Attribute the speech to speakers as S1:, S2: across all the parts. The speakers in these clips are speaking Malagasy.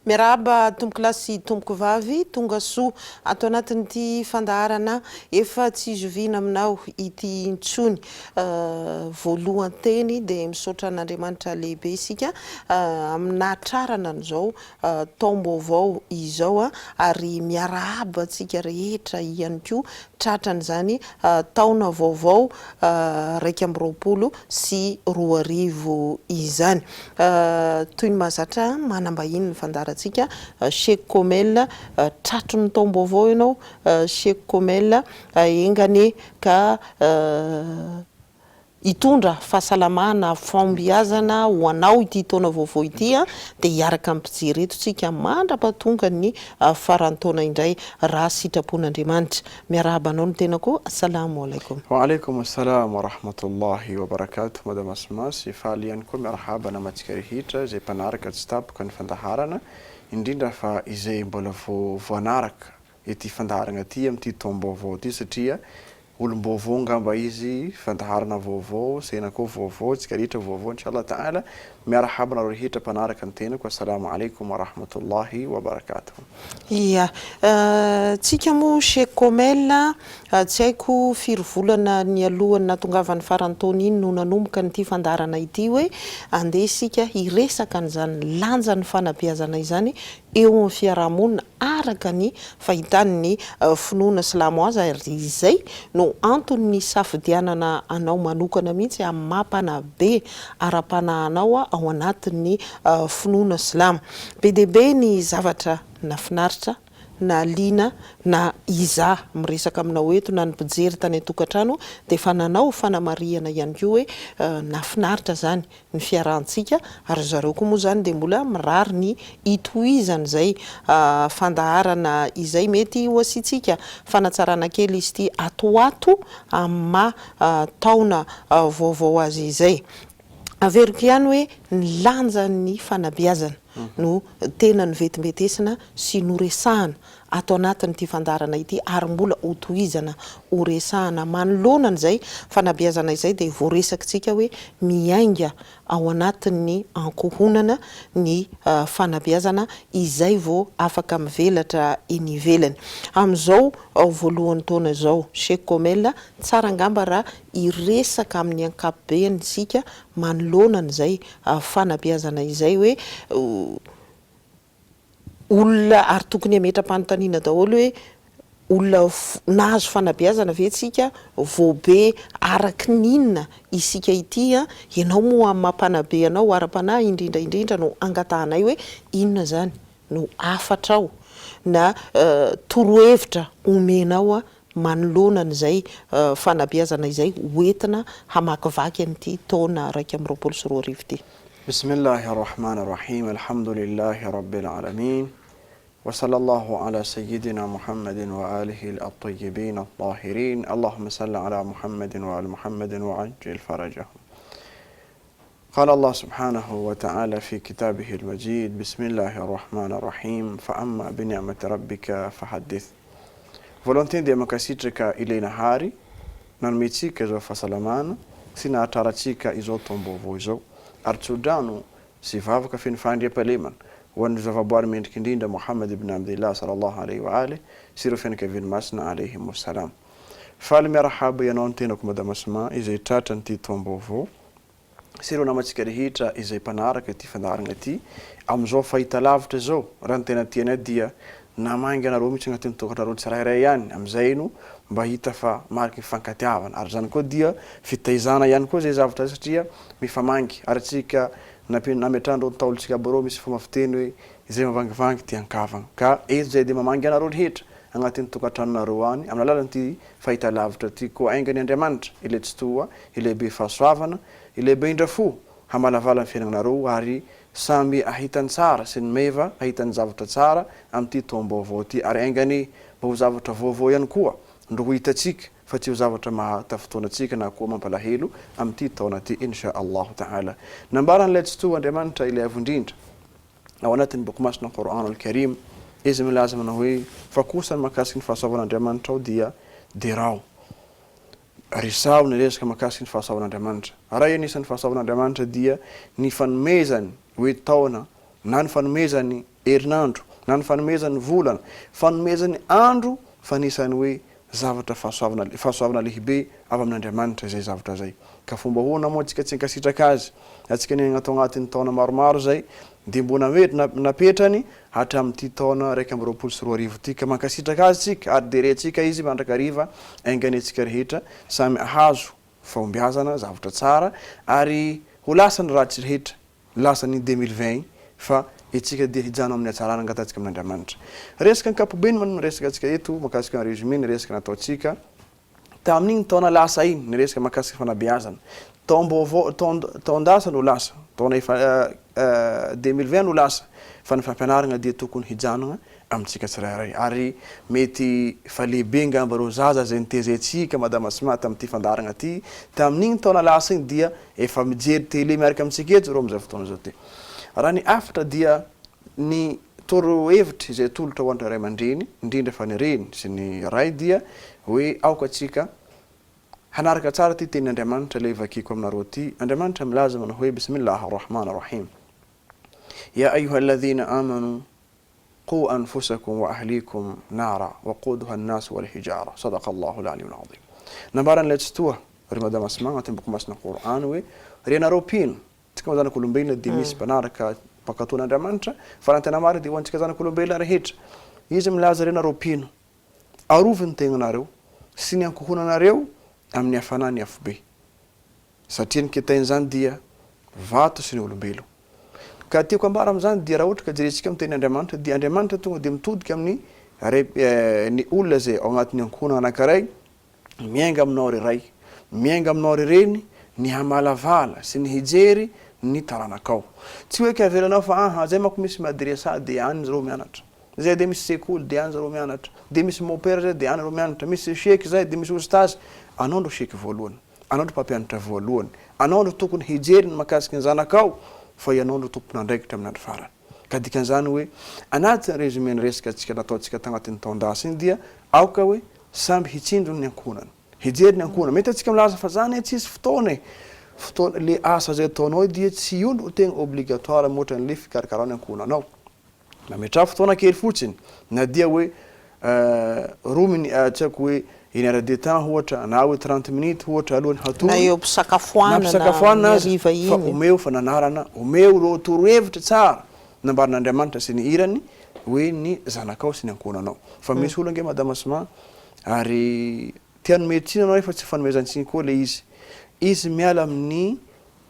S1: Miarahaba tompokolahy sy tompokovavy, tonga soa ato anatin'ity fandaharana efa tsy zoviana aminao ity intsony. Voalohan-teny dia misaotra an'Andriamanitra lehibe isika amin'ny nahatrarana an'izao taom-baovao izao ary miarahaba antsika rehetra ihany koa tratran'izany taona vaovao 2021 izany. Toy ny mahazatra manam-bahiny ny fandaharantsika Sheikh Komel, tratry ny taom-baovao ianao Sheikh Komel, enga anie ka hitondra fahasalamana, fahombiazana ho anao ity taona vaovao ity dia hiaraka amin'ny mpijery eto tsika mandra-pahatonga ny faran'ny taona indray raha sitrapon'Andriamanitra. Miarahaba anao ny tenako, Assalamo alaikum.
S2: Wa alaikum assalam wa rahmatullahi wa barakatuh Madame Asma sy faly ihany koa miarahaba namantsika rehetra izay mpanaraka tsy tapaka ny fandaharana indrindra fa izay mbola vao voanaraka ity fandaharana ity amin'ity taom-baovao ity satria Olom-baovao ngamba izy, fandaharana vaovao, saina koa vaovao, tsika rehetra vaovao inshallah ta'ala, miarahaba anareo rehetra mpanaraka ny tenako, Assalamo alaikum wa rahmatullahi wa barakatuh.
S1: Ia. Tsika moa chez Comel tsy haiko firy volana nialohan'ny nahatongavan'ny faran'ny taona iny no nanomboka an'ity fandaharana ity hoe andeha isika hiresaka an'izany lanjan'ny fanabeazana izany eo amin'ny fiaraha-monina araka ny fahitan'ny finoana silamo azy ary izay no antony nisafidianana anao manokana mihitsy amin'ny maha mpanabe ara-panahy anao ao anatin'ny finoana silamo. Be dia be ny zavatra nafinaritra na liana na iza miresaka aminao eto na ny mpijery tany an-tokantrano dia efa nanao fanamarihana ihany koa hoe nafinaritra izany ny fiarahantsika ary ry zareo koa moa izany dia mbola mirary ny hitohizan'izay fandaharana izay mety ho asiantsika fanatsarana kely izy ity ato ho ato amin'ny maha taona vaovao azy izay. Averiko ihany hoe ny lanjan'ny fanabeazana no tena novetimbetesina sy noresahana ato anatin'ity fandaharana ity ary mbola hotohizana horesahana manoloana an'izay fanabeazana izay dia voaresakitsika hoe miainga ao anatin'ny ankohonana ny fanabeazana izay vao afaka mivelatra eny ivelany. Amin'izao voalohan'ny taona izao Sheikh Komel, tsara angamba raha hiresaka amin'ny ankapobeny isika manoloana an'izay fanabeazana izay hoe Olona ary tokony hametra-panontaniana daholo hoe olona nahazo fanabeazana ve tsika, voabe araky ny inona isika ity an, ianao moa amin'ny maha mpanabe anao ara-panahy indrindra indrindra no angatahanay hoe inona izany no hafatrao na torohevitra omenao manoloana an'izay fanabeazana izay hoentina hamakivaky an'ity taona 2021 ity.
S2: Bismillahi Rahmani Rahim Alhamdulillahi Rabbil Alamin Wa sallallahu ala sayyidina Muhammadin wa alihi al-tayyibin al-tahirin Allahumma salli ala Muhammadin wa ali Muhammadin wa ajjil farajahum قال الله سبحانه وتعالى في كتابه المجيد بسم الله الرحمن الرحيم فأما بنعمة ربك فحدث Voalohany dia mankasitraka ilay Nahary nanome antsika izao fahasalamana sy nahatrarantsika izao taom-baovao izao ary tsodrano sy vavaka feno fahandriampahalemana ho an'ireo zavaboary mendrika indrindra Mohamad ibn Abdillah sallallahu alaihi wa alih sy ireo fianakaviany masina alaihimus salam. Faly miarahaba ianao ny tenako Madama Asma izay tratran'ity taom-baovao sy ireo namantsika rehetra izay mpanaraka ity fandaharana ity amin'izao fahitalavitra izao, raha ny tena tianay dia namangy anareo mihitsy agnatin'ny tokantrareo tsirairay ihany, amin'izay no mba hita fa mariky ny fifankatiavana, ary izany koa dia fitaizana ihany koa izay zavatra izay satria mifamangy, ary antsika nametrahan'ireo ntaolontsika aby ireo misy fomba fiteny hoe izay mavangivangy tian-kavana, ka eto izay dia mamangy anareo rehetra agnatin'ny tokantranonareo any amin'ny alalan'ity fahitalavitra ity, koa aingany Andriamanitra, ilay Tsitoha, Ilay be fahasoavana, Ilay be indra fo, hamalavala ny fiainagnareo ary samby ahita ny tsara sy ny meva ahita ny zavatra tsara amin'ity taom-baovao ity ary enga anie mba ho zavatra vaovao ihany koa ndro ho hitantsika fa tsy ho zavatra maha tafintohina antsika na koa mampalahelo amin'ity taona ity insha Allahu ta'ala. Nambaran'ilay Tsitoha Andriamanitra Ilay Avo Indrindra ao anatin'ny boky masina Qur'an al-Karim izy milaza manao hoe, Fa kosa ny mahakasiky ny fahasoavan'Andriamanitra ao dia derao. Resaho ny resaka mahakasika ny fahasoavan'Andriamanitra. Iray anisan'ny fahasoavan'Andriamanitra dia ny fanomezany hoe taona na ny fanomezany herinandro, na ny fanomezany volana, fanomezany andro fa anisan'ny hoe zavatra fahasoavana fahasoavana lehibe avy amin'Andriamanitra izay zavatra izay. Ka fomba ahoana moa antsika tsy hankasitraka azy? Antsika niaigna tao agnatin'ny taona maromaro izay dia mbo napetrany hatramin'ity taona 2021 ity ka mankasitraka azy tsika ary derentsika izy mandrakariva ainganie antsika rehetra samy ahazo fahombiazana zavatra tsara ary ho lasa ny ratsy rehetra lasa ny 2020 fa itsika dia hijano amin'ny hatsarana angatahantsika amin'Andriamanitra. Resaka ankapobeny moa no resakantsika eto makasika ny résumé ny resaka nataontsika tamin'igny taona lasa igny ny resaka makasika fanabeazana. Taom-baovao taon-dasa no lasa, taona efa 2020 no lasa fa ny fampianaragna dia tokony hijanogna amintsika tsirairay ary mety efa lehibe angamba ireo zaza izay nitezaintsika Madama Asma tamin'ity fandaharagna ty tamin'igny taona lasa igny dia efa mijery télé miaraka amintsika eto zareo amin'izao fotoana izao ty. Raha ny hafatra dia ny torohevitra izay atolotra ho an'ny ray aman-dreny indrindra fa ny reny sy ny ray dia hoe aoka tsika hanaraka tsara ity tenin'Andriamanitra ilay vakiko aminareo ity, Andriamanitra milaza manao hoe Bismillah ar-Rahman ar-Rahim Ya ayyuha alladhina amanu Qu anfusakum wa ahlikum nara waquduha an-nas wal hijara Sadaqa Allahu al-Aliyyul Azim Nambaran'ilay Tsitoha, ry Madama Asma, agnatin'ny boky masina Qur'an hoe, Ry anareo mpino, tsika moa zanak'olombelona dia misy mpanaraka mpankatò an'Andriamanitra, fa raha ny tena marina dia ho antsika zanak'olombelona rehetra. Izy milaza, Ry anareo mpino, arovy ny tegnanareo sy ny ankohonanareo amin'ny hafanan'ny afobe. Satria ny kitain'izany dia vato sy ny olombelo. Ka tiako ambara amin'izany dia raha ohatra ka jerentsika amin'ny tenin'Andriamanitra dia Andriamanitra tonga dia mitodika amin'ny ray ny olona izay ao anatin'ny ankohonana anankiray, miainga aminao ry ray, miainga aminao ry reny ny hamalavala sy ny hijery ny taranakao. Tsy hoe ka avelanao fa aha zay manko misy madressa dia any zareo mianatra, zay dia misy sekoly dia any zareo mianatra, dia misy mopera zay dia any zareo mianatra, misy sheky zay dia misy ostazy, anao no sheky voalohany. Anao no mpampianatra voalohany. Anao no tokony hijery ny mahakasika ny zanakao fa ianao no tompon'andraikitra amin'ny andro farany. Ka dikan'izany hoe anatin'ny résumé ny resaka tsika nataontsika tagnatin'ny taon-dasa iny dia aoka hoe samby hitsinjo ny ankohonana. Hijery ny ankohonana. Mety antsika milaza fa za anie tsisy fotoana e. Fotoana, le asa zay ataonao io dia tsy io no tegna obligatoire mihoatra an'le fikarakarao ny ankohonanao. Mametraha fotoana kely fotsiny na dia hoe roa mini tsy haiko hoe une heure de temps ohatra na hoe trente minutes ohatra alohan'ny hatory
S1: Na eo
S2: na
S1: am-pisakafoanana
S2: am-pisakafoanana
S1: amin'ny
S2: aza
S1: hariva
S2: fa
S1: iny.
S2: omeo fananarana, omeo ireo torohevitra tsara nambaran'Andriamanitra sy ny irany hoe ny zanakao sy ny ankohonanao. Fa misy olona ange Madame Asma ary te hanome tsiny anao nefa tsy fanomezan-tsiny koa ilay izy. Izy miala amin'ny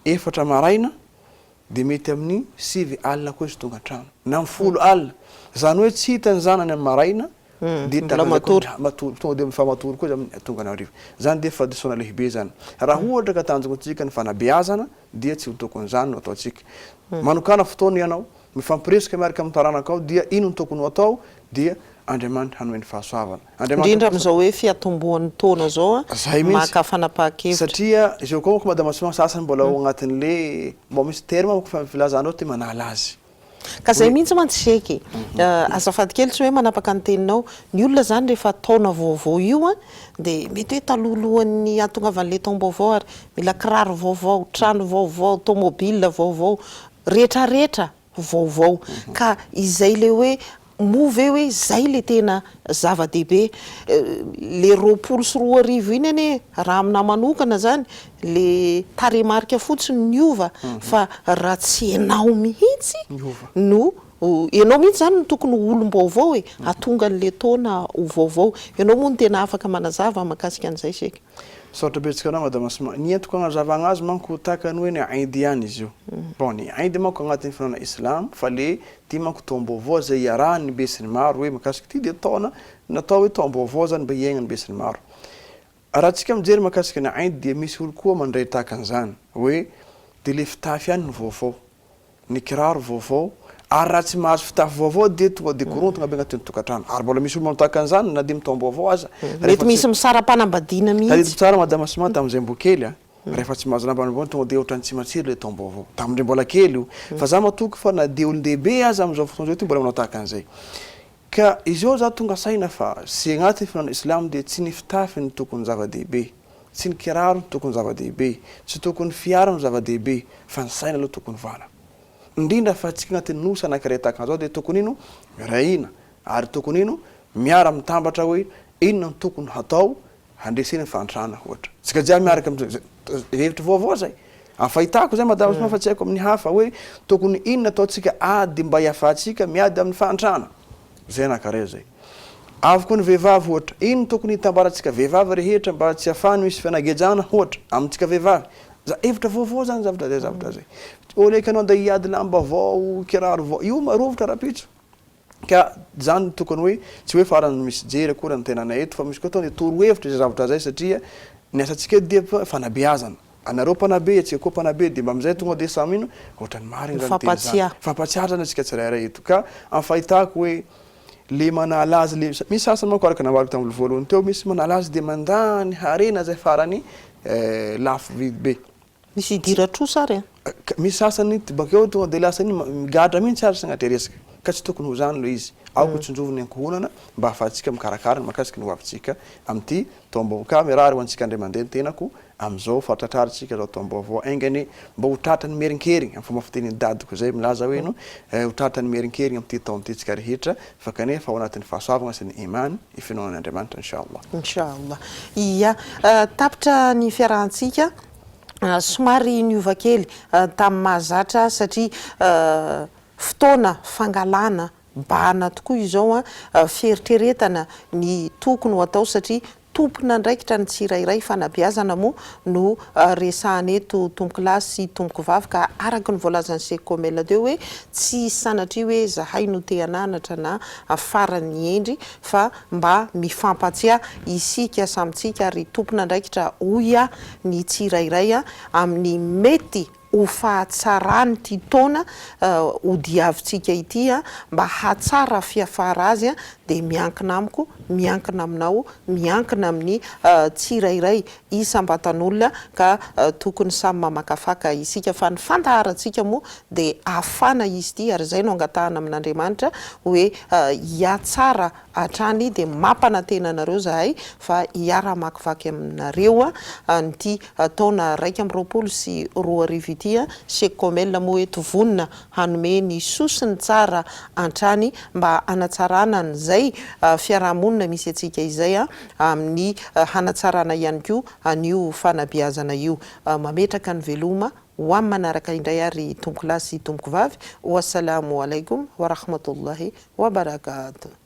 S2: efatra maraina dia mety amin'ny sivy alina koa izy tonga an-trano, na amin'ny folo alina, izany hoe tsy hita ny zanany amin'ny maraina dia
S1: Mbola matory.
S2: matory, tonga dia efa matory koa izy amin'ny tonga ny hariva. Izany dia fahadisoana lehibe izany. Raha ohatra ka tanjontsika ny fanabeazana dia tsy ho tokony izany no ataontsika. Manokàna fotoana ianao, mifampiresaka miaraka amin'ny taranakao dia ino no tokony ho atao dia Andriamanitra hanome ny fahasoavana. Andriamanitra
S1: Indrindra
S2: kosa.
S1: amin'izao hoe fiatombohan'ny taona izao an,
S2: Zay mihitsy.
S1: maka fanapahan-kevitra.
S2: Satria izao koa manko Madame Soa sasany mbola ao agnatin'le mba misy terme manko fa filazanao ty manala azy.
S1: Ka zay
S2: Hoe.
S1: mihitsy mantsy Sheky e. Azafady kely tsy hoe manapaka ny teninao. Ny olona zany rehefa taona vaovao io an, dia mety hoe talohalohan'ny hahatongavan'le taom-baovao ary mila kiraro vaovao, trano vaovao, tomobile vaovao, retraretra. vaovao ka izay le hoe moa ve hoe zay le tena zava-dehibe le 2020 iny anie raha aminah manokana zany le tarehimarika fotsiny niova fa raha tsy enao mihitsy no enao mihitsy zany no tokony ho olom-baovao e hahatonga an'le taona ho vaovao enao moa no tena afaka manazava mahakasika an'izay Sheikh.
S2: Misaotra betsaka anao Madame Asma. Ny entiko agnazavagna azy manko tahaka ny hoe ny Eid ihany izy io. Bon ny Eid manko agnatin'ny finoana Islam fa le ty manko taom-baovao zay iarahan'ny be sy ny maro hoe mikasika ty de taona natao hoe taom-baovao zany mba hiaignan'ny be sy ny maro. Raha tsika mijery makasika ny Eid dia misy olo koa mandray tahaka an'izany hoe de le fitafy ihany no vaovao. ny kiraro vaovao ary raha tsy mahazo fitafy vaovao dia tonga dia korontana be agnatin'ny tokantrano ary mbola misy olo manao tahaka an'izany na dia mitaom-baovao aza
S1: Mety
S2: rehefa tsy
S1: misy misara-panambadiana
S2: Tadidiko
S1: mihitsy.
S2: tsara madama Sima tamin'izay mbo kely a, rehefa tsy mahazo lamba vaovao tonga dia ohatran'ny tsy matsiro ilay taom-baovao, tamin'indray mbola kely io, fa za matoky fa na dia olon-dehibe aza amin'izao fotoana izao ity mbola manao tahaka an'izay. Ka izao za tonga saina fa sy agnatin'ny finoana islamo dia tsy ny fitafy no tokony zava-dehibe, tsy ny kiraro no tokony zava-dehibe, tsy tokony fiara no zava-dehibe fa ny saina aloha tokony ovana. Indrindra fa antsika agnatin'ny nosy anankiray tahaka an'izao dia tokony ino? Miray hina ary tokony ino? Miara mitambatra hoe inona no tokony hatao handresena ny fahantrana ohatra. Tsika jiaby miaraka am hevitra vaovao zay. Amin'ny fahitako zay madama Asma fa tsy haiko amin'ny hafa hoe tokony inona ataontsika ady mba hiafahantsika miady amin'ny fahantrana. Zay anankiray zay. Avy koa ny vehivavy ohatra. Ino tokony hitambarantsika vehivavy rehetra mba tsy hafahany misy fanagejana ohatra amintsika vehivavy. Za hevitra vaovao zany zavatra zay zavatra zay. Au lieu que anao andeha hiady lamba vao, kiraro vao, io marovitra rapitso. Ka zany tokony hoe tsy hoe farany misy jery akory ny tenanay eto fa misy koa tonga de torohevitra izay zavatra zay satria ny asantsika eto dia fanabeazana. Anareo mpanabe, antsika koa mpanabe dia mba amizay tonga de samy ino ohatran'ny marina zany teny zany. Mifampatsiahy zany antsika tsirairay eto. Ka amin'ny fahitako hoe le manala azy le misy sasany manko araka nambarako tamin'ny voalohany teo misy manala azy de mandany harena zay farany lafo vidy be.
S1: Misy idiran-trosa ary an!
S2: Ka misy sasany bakeo tonga de lasa iny migadra mihitsy ary sagnatria resaka. Ka tsy tokony ho zany le izy. Aoka ho tsinjovy ny ankohonana mba ahafahantsika mikarakara ny mahakasika ny hoavintsika amin'ity taom-baovao. Ka mirary ho antsika indray mandeha ny tenako amin'izao fa tratrarintsika izao taom-baovao enga anie mba ho tratran'ny merinkerigny amin'ny fomba fitenin'i dadiko izay milaza hoe no ho tratran'ny merinkerigny amin'ity taona ity tsika rehetra fa kanefa ao anatin'ny fahasoavagna sy ny iman, ny finoana an'Andriamanitra Insha Allah.
S1: Insha Allah. Ia. Tapitra ny fiarahantsika. Somary niova kely tamin'ny mahazatra satria fotoana fangalana bahana tokoa izao, fieritreretana ny tokony ho atao satria Tompon'andraikitra ny tsirairay, fanabeazana moa no resahana eto tompokolahy sy tompokovavy ka araka ny voalazan'i Sekomel teo hoe tsy sanatria hoe zahay no te hananatra na faran'ny hendry fa mba mifampatsiahy isika samy tsika ary tompon'andraikitra hoy aho ny tsirairay amin'ny mety ho fahatsaran'ity taona hodiavintsika ity mba hahatsara fiafara azy dia miankina amiko, miankina aminao, miankina amin'ny tsirairay isam-batan'olona ka tokony samy mamakafaka isika fa ny fandaharantsika moa dia hafana izy ity ary izay no angatahana amin'Andriamanitra hoe hihatsara hatrany dia mampanantena anareo zahay fa hiara-hamakivaky aminareo an'ity taona 2021 ity. Sheikh Komel moa eto vonona hanome ny soa sy ny tsara hatrany mba hanatsarana an'izay fiaraha-monina misy antsika izay amin'ny hanatsarana ihany koa an'io fanabeazana io. Mametraka ny veloma ho amin'ny manaraka indray ary tompokolahy sy tompokovavy. Wassalamo alaikum warahmatullahi wabarakatuh.